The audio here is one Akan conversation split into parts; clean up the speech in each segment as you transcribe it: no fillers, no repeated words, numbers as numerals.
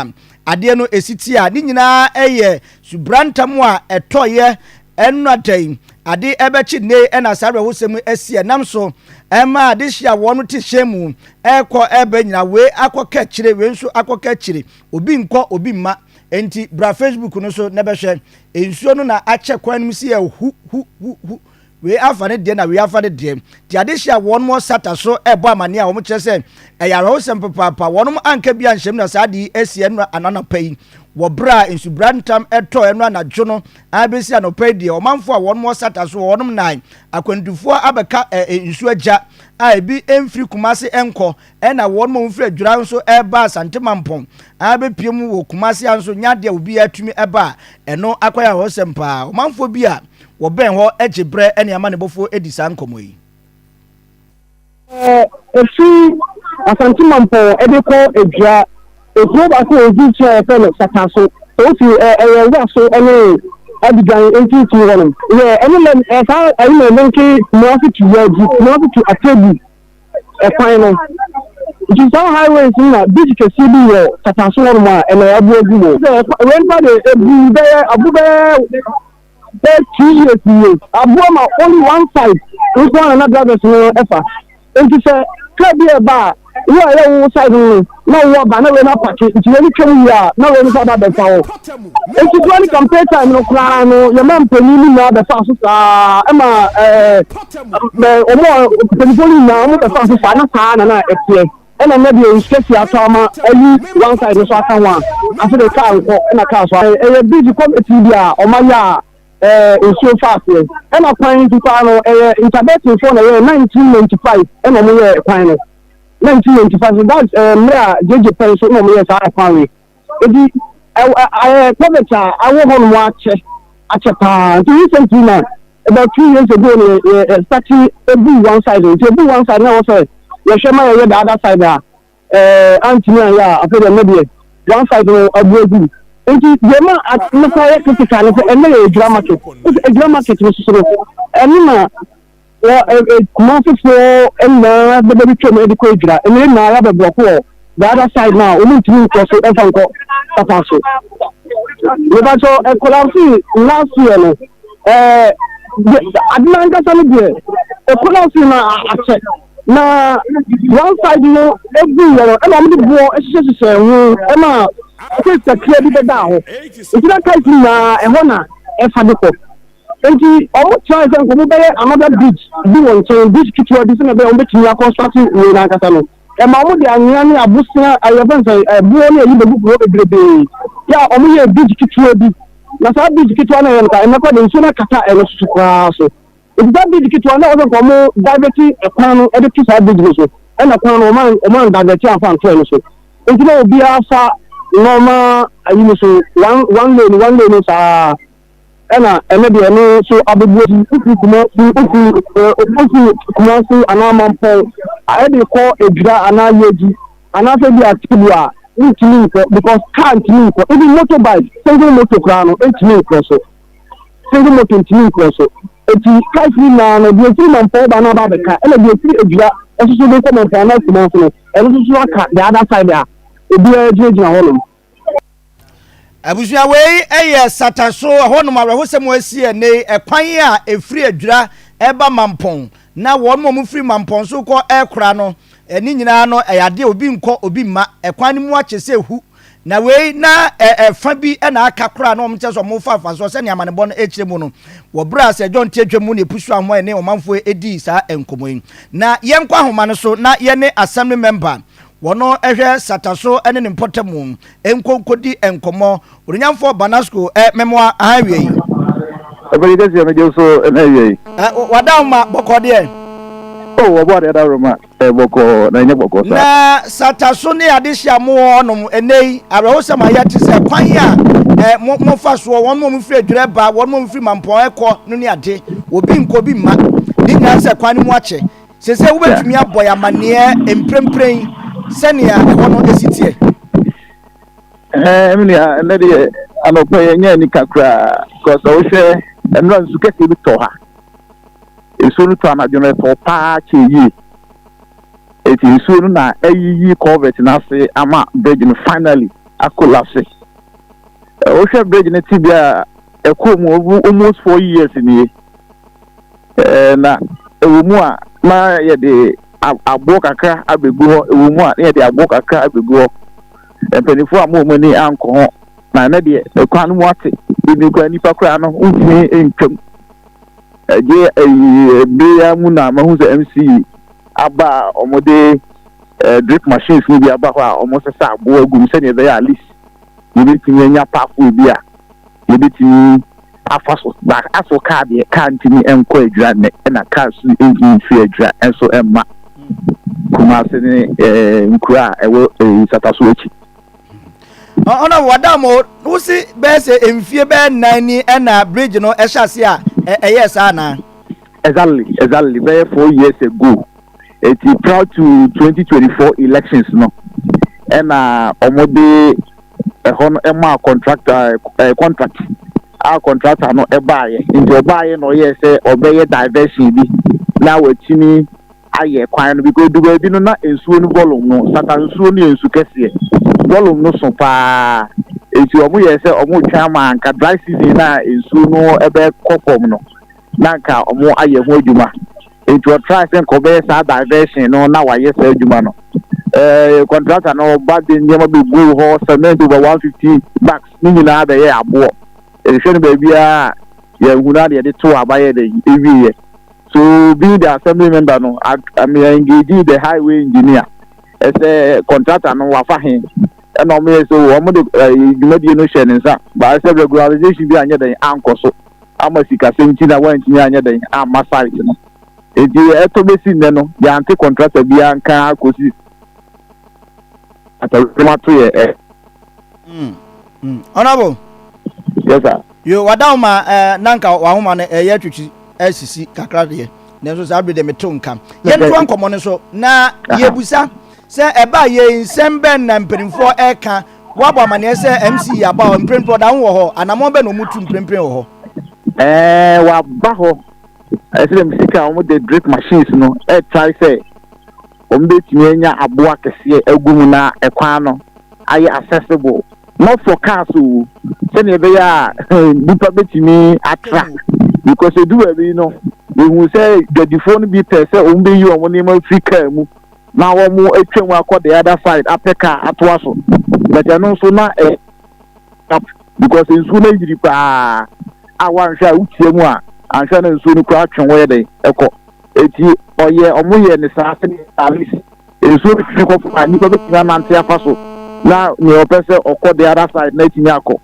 sɛnea adeɛ no esi ti a ne nyinaa ɛyɛ subrantam a ɛtɔyɛ ɛno da yi ade ɛbɛkye nne. Ɛna saa awerɛhosɛm asi ɛnam so ɛma ade hyia wɔn te hyɛn mu ɛkɔ ɛbɛ nyina, wei akɔka akyire, wei nso akɔka akyire, obi nkɔ, obi mma. Nti bra Facebook no so na bɛhwɛ nsuo no na akyɛ kwan no mu si yɛ hu hu hu hu, wei afa ne deɛ na wei afa ne deɛ. Nti ade hyia wɔn mo sata so ɛbɔ amane a wɔn kyerɛ sɛ ɛyɛ awerɛhosɛm papaapa. Wɔn anka bi anhyɛm na saa de asi ɛno ananapa yi wɔ berɛ a nsubra ntam ɛtɔ ɛno anadwo no abɛsi anɔpa yi deɛ, ɔmanfoɔ a wɔn mo sata so wɔn nan akwantufoɔ abɛka nsuo agya a ebi mfiri Kumase nkɔ, ɛna wɔn mo mfiri Adwira nso ɛba Asante Mampɔn abɛpie mu wɔ Kumase a nso nyadeɛ obi atumi ɛba a ɛno akɔyɛ awerɛhosɛm paa. Ɔmanfoɔ bi a wɔbɛn hɔ agye berɛ ɛne amanebɔfoɔ edi saa nkɔmmɔ yi. Efi Asante Mampɔn ɛde kɔ Edua, ekuro baako a edi nkyɛn a yɛfrɛ no Sata so, sɛ wofi ɛyɛ nwura so ɛne Adidan mfimfini hɔ nom yɛ ɛne lɛ saa ɛyi na ɛ link Kumasi to Yɛgyi, Kumasi to Atebu ɛkwan no. Nti saa highways no na bridge kɛseɛ bi wɔ Sata so hɔ nom a ɛna abu agu mu sɛ wei mpa de ebu bɛyɛ abu bɛyɛ 2 years nie. Aboa ma only one side nko ara na drivers no ɛfa. Nti sɛ kaa bi ɛba a, wo a ɛyɛ wo side no na wo aba na wei no a park, nti wei no twam wie a na wei no nso aba abɛfa hɔ. Nti during campaign time no koraa no, yɛma mpanyin no nyinaa bɛfa so saa, ɛma ɛɛ ɔmo a mpanyinfoɔ no nyinaa ɔmo bɛfa so saa na saa na ɛteɛ. Ɛna nnɛ deɛ, nsu kɛseɛ atɔ ama ayi one side no so aka ho a ase de kaa nkɔ ɛna kaa so. Ɛyɛ bridge committee bi a ɔmo ayɛ a nsuo fa aseɛ, ɛna kwan nso paa no ɛyɛ interbetinfoɔ na ɛyɛ 1995 ɛna ɔmo yɛ kwan no 1995. So that's mmerɛ a JJ pɛn so na ɔmo yɛ saa kwan wei. Eti ɛɛ culvert a awɔ hɔ nom akyɛ akyɛ paa. Nti recently na about 2 years ago na yɛ yɛ start ebu one side. Nti ebu one side na wɔ sɛ yɛhwɛ ma yɛyɛ the other side a antumi anyɛ a, afei deɛ ɛnɛ deɛ one side no abu agu. Nti deɛ ma ne kora yɛ critical no sɛ ɛnɛ yɛ Edwira market. Nti Edwira market no soso no, ɛno na wɔ ɛ ɛ Kumasefoɔ nyinaa bɛbɛ bi twam ɛde kɔ Edwira. Ɛnɛ nyinaa yɛabɛ block wɔ the other side na wɔn ntumi nkɔ so ɛfa nkɔ papa so. Mebatɔ ɛ collapse last year no, ade nankasa no deɛ ɛ collapse na akyɛ na one side no ebu yɛ no, ɛna wɔn de boɔ hyehyɛhyehyɛ ho ɛma space kakra bi bɛda hɔ. Nti na cars nyinaa ɛhɔ na ɛfa de kɔ. Nti wɔn try sɛ nkɔmɔ bɛyɛ another bridge bi wɔ nkyɛn, bridge ketewa bi sɛ ɛbɛyɛ wɔn bɛtumi a construct wei n'ankasa no. Ɛma wɔn de anwea ne abosea ayɛfɛn sɛ ɛboɔ ne ayi bɛgu kuro bebrebee yɛ a wɔn yɛ bridge ketewa bi. Na saa bridge ketewa no yɛ no ka ɛnɛkɔ de nsuo no akata ɛno soso koraa so. Nti saa bridge ketewa no, wɔsɛ nkɔmɔ divert ɛkwan no ɛde to saa bridge no so, ɛna kwan no wɔn divert afa nto ɛno so. Nti na obiara fa normal ayi no so, one one lane, one lane saa. Ɛna ɛnɛ deɛ ɛno nso abubu. Wofi Kumasi, wofi Kumasi anaa Mampɔn ɛde kɔ Edwira anaa Yeji anaasɛ bi Atebu a, ntumi nkɔ because car ntumi nkɔ. Even motorbike, single motor koraa no ntumi nkɔ so, single motor ntumi nkɔ so. Eti cars nyinaa no deɛ efiri Mampɔn ba na aba abɛka, ɛna deɛ efiri Edwira ɛsoso de kɔ Mampɔn anaa Kumasi no, ɛno nso so aka the other side a obiara gyinagyina hɔnom. Abusua, wei yɛ Sata so ɛhɔnom awerɛhosɛm asi ɛne ɛkwan a ɛfiri Adwira ɛba Mampɔn na wɔn a wɔfiri Mampɔn so kɔ ɛkora no, ɛne nyinaa no ɛyɛ adeɛ obi nkɔ obi mma. Ɛkwan no mu akyɛ sɛ hu na wei na ɛfa bi ɛna aka koraa na wɔn kyɛ sɛ wɔn fa afa so sɛnea amanebɔ no ɛkyerɛ mu no. Wɔ berɛ a sɛ John tie twam mu ne epusu ahoa ne ɔmanfoɔ edi saa nkɔmɔ yi, na yɛnkɔ ahoma no so na yɛne assembly member wɔn ɛhwɛ Sata so ɛne ne mpɔtam nkonkodi nkɔmɔ, Onimnyamfoɔ Banasco mɛmoa aha wie yi. Ɔbɛyi kɛseɛ megye so ɛna awie yi. Wada ma bɔkɔ deɛ. O wɔbɔ adeɛ da roma bɔkɔɔ na ɛnyɛ bɔkɔɔ saa. Na Sata so ne ade hyia mo wɔ hɔnom ɛnɛ yi, awerɛhosɛm a yɛte sɛ kwan a mo mofa soɔ, wɔn mo mfiri Adwerɛ ba, wɔn mo mfiri Mampɔn ɛkɔ no ne ade, obi nkɔ obi mma, ne nyinaa sɛ kwan no mu akyɛ sɛ wobɛtumi abɔ yɛ amanneɛ mprempren sɛnea ɛhɔ no esi teɛ. Me nua, ɛnɛ deɛ anɔpɛ yɛnyɛ anika koraa because wohwɛ nnora, nsu kɛseɛ bi tɔ ha. Nsuo no tɔ anadwo no, ɛtɔ paa kyɛ yie. Eti nsuo no na ayiyi culvert n'ase ama bridge no finally. Acollapse. Wohwɛ bridge no tebea a ɛkɔɔ mu almost 4 years nie. Na ɛwɔ mu a na yɛde aboɔ kakra abɛgu hɔ, ɛwɔ mu a na yɛde aboɔ kakra abɛgu hɔ. Mpanimfoɔ a mo wɔn ani ankɔ ho na ɛnɛ deɛ, ɛkwan no mu ate ebi koraa, nipa koraa no ntumi ntwam. Ɛgye ɛyi ebere mu na mahu sɛ MCE aba a wɔde drip machines no bi aba hɔ a wɔsesa aboɔ agu mu sɛdeɛ ɛbɛyɛ at least yɛbɛtumi anya pathway bi a yɛbɛtumi afa so. Ba aso kaa deɛ, kaa ntumi nkɔ Adwira nnɛ, ɛna kaa so ntumi mfiri Adwira nso mma Kumase ne nkuro a ɛwɔ Sataso akyi. Ɔna wada mo wosi bɛyɛ sɛ mfie bɛyɛ 4 ni ɛna bridge no ɛhyɛ ase a ɛyɛ saa naa? Exactly, bɛyɛ 4 years ago. Eti prior to 2024 elections no, ɛna wɔde ɛhɔ no ɛmaa contractor contract a contractor no ɛbaayɛ. Nti ɔbaayɛ na ɔyɛ sɛ ɔbɛyɛ diversion bi na watumi ayɛ kwan no, because du baabi no na nsuo no volume no, Sata nsuo no yɛ nsu kɛseɛ, volume no so paa. Eti wɔn yɛ sɛ wɔn twɛn ama anka dry season na nsuo no ɛbɛkɔ fam no na nka wɔn ayɛ ho adwuma. Nti ɔtry sɛ nka ɔbɛyɛ saa diversion no na wayɛ saa adwuma no. Contractor no ɔba de nneɛma bɛgu hɔ, cement over 150 bags ne nyinaa bɛyɛ aboɔ. Ɛhwɛ no baabiara yɛn na yɛde to aba yɛ de ewie yɛ. So being the assembly member no, I mean, engage the highway engineer ɛsɛ contractor no wafa he, ɛna ɔmo yɛ so ɔmo de dwumadie no hyɛ ne nsa baa sɛ regularization bi anyɛ dɛn ankɔ so ama sikasɛm ti na wantumi anyɛ dɛn amma site no. Eti ɛtɔ bɛsi nnɛ no, yɛante contractor biara nka akɔsi atawuram ato yɛ ɛ. Honorable. Yes, sir. Yo, wada ma nanka wahoma no ɛyɛ twitwi asisi kakra deɛ, nanso saa bere deɛ meto nka yɛntoa nkɔmmɔ no so na yɛbusa sɛ ɛba yɛ nsɛm bɛn na mpanimfoɔ ɛka. Woabɔ amanneɛ sɛ MCE aba hɔ mprempren, ɔda ho wɔ hɔ, anammɔn bɛn na ɔmu tu mprempren wɔ hɔ? Waba hɔ, ɛsɛ dɛ sika a wɔn de drip machines no ɛtry sɛ wɔn bɛtumi anya aboa kɛseɛ agu mu na ɛkwan no ayɛ accessible, not for cars o, sɛnea ɛbɛyɛ a nipa bɛtumi atra, because edu baabi no ehu sɛ dwadifoɔ no bi pɛ sɛ wɔn bɛyi wɔn nneɛma firi kaa mu na wɔn atwa mu akɔ the other side apɛ kaa atoa so, but ɛno nso na ɛ because nsuo no ayiri paa a wanhwɛ a wotia mu a anhwɛ na nsuo no koraa atwe wɔyɛ dɛ ɛkɔ. Eti ɔyɛ ɔmo yɛ ne saa sɛdeɛ at least nsuo no twe kɔ fam a nipa bɛtumi anante afa so na nea ɔpɛ sɛ ɔkɔ the other side na etumi akɔ,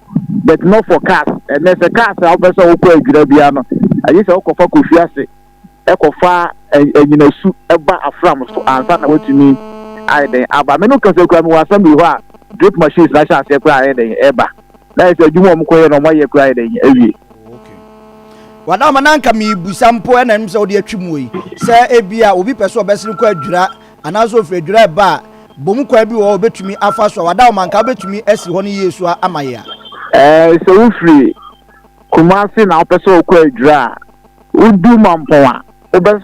but not for cars. Ɛnɛ sɛ cars a wopɛ sɛ wokɔ Adwira bia no, agye sɛ wokɔfa Kofi ase, ɛkɔfa Anyinasu, ɛba Afram so ansa na watumi ayɛ dɛn aba. Me no kasa kura mi wɔ assembly hɔ a drip machines na ahyɛ aseɛ koraa ayɛ dɛn ɛba na yɛ sɛ adwuma a wɔn kɔyɛ no, wɔn ayɛ koraa ayɛ dɛn awie. Wada ma nanka mebusa mpo ɛna ɛnom sɛ wode atwi mu yi sɛ ebia obi pɛ sɛ ɔbɛsene kɔ Adwira anaasɛ ofiri Adwira ɛba a, bom kwan bi wɔ hɔ obɛtumi afa so a, wada ma nka wobɛtumi asi hɔ no yie so ama yɛ a. Sɛ wofiri Kumase na wopɛ sɛ wokɔ Adwira a, wodu Mampɔn a, wobɛfa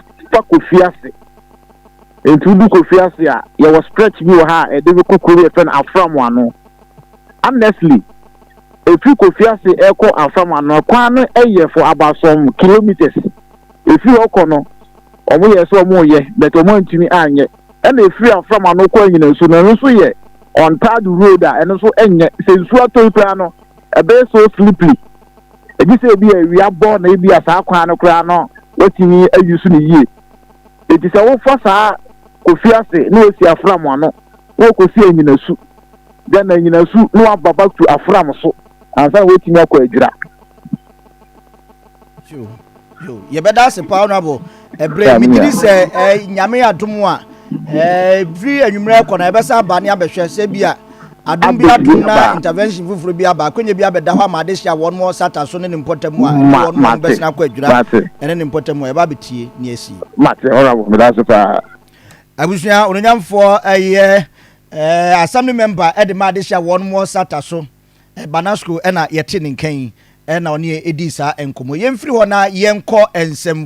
Kofi ase. Nti wodu Kofi ase a, yɛwɔ stretch bi wɔ ha a ɛde bɛkɔ kuro bi yɛfrɛ no Afram ano. Honestly, ɛfiri Kofi ase ɛkɔ Afram ano, kwan no ɛyɛ for about some kilometers. Ɛfiri hɔ kɔ no, ɔmo yɛ sɛ ɔmo yɛ, but ɔmo antumi anyɛ. Ɛna ɛfiri Afram ano kɔ Anyinasu no, ɛno nso yɛ untarred road a ɛno nso ɛnyɛ sɛ nsuo atɔ yi koraa no, ɛbɛyɛ so slippery. Ebi sɛ ebi awia bɔ na ebi a saa kwan no koraa no watumi ayi so ne yie. Eti sɛ wofa saa Kofi ase na wosi Afram ano na wɔkɔsi Anyinasu, then Anyinasu na waba back to Afram so ansa na watumi akɔ Adwira. Yɛbɛda ase paa, Honorable. Ɛberɛ megye sɛ Nyame adom a firi anwummerɛ kɔ na yɛbɛsa aba ne abɛhwɛ sɛ bi a adom bi atom na intervention foforɔ bi aba, akwanya bi abɛda hɔ ama ade hyɛ a wɔn mo Sata so ne ne mpɔtam a wɔn mo bɛsena akɔ Adwira ɛne ne mpɔtam a yɛba abɛtie ne asi. Mate, Honorable, meda ase paa. Abusua, ononyamfoɔ ɛyɛ assembly member ɛde ma ade hyɛ a wɔn mo Sata so Banasco ɛna yɛte ne nkan ɛna ɔne ɛdi saa nkɔmmɔ. Yɛmfiri hɔ na yɛnkɔ nsɛm.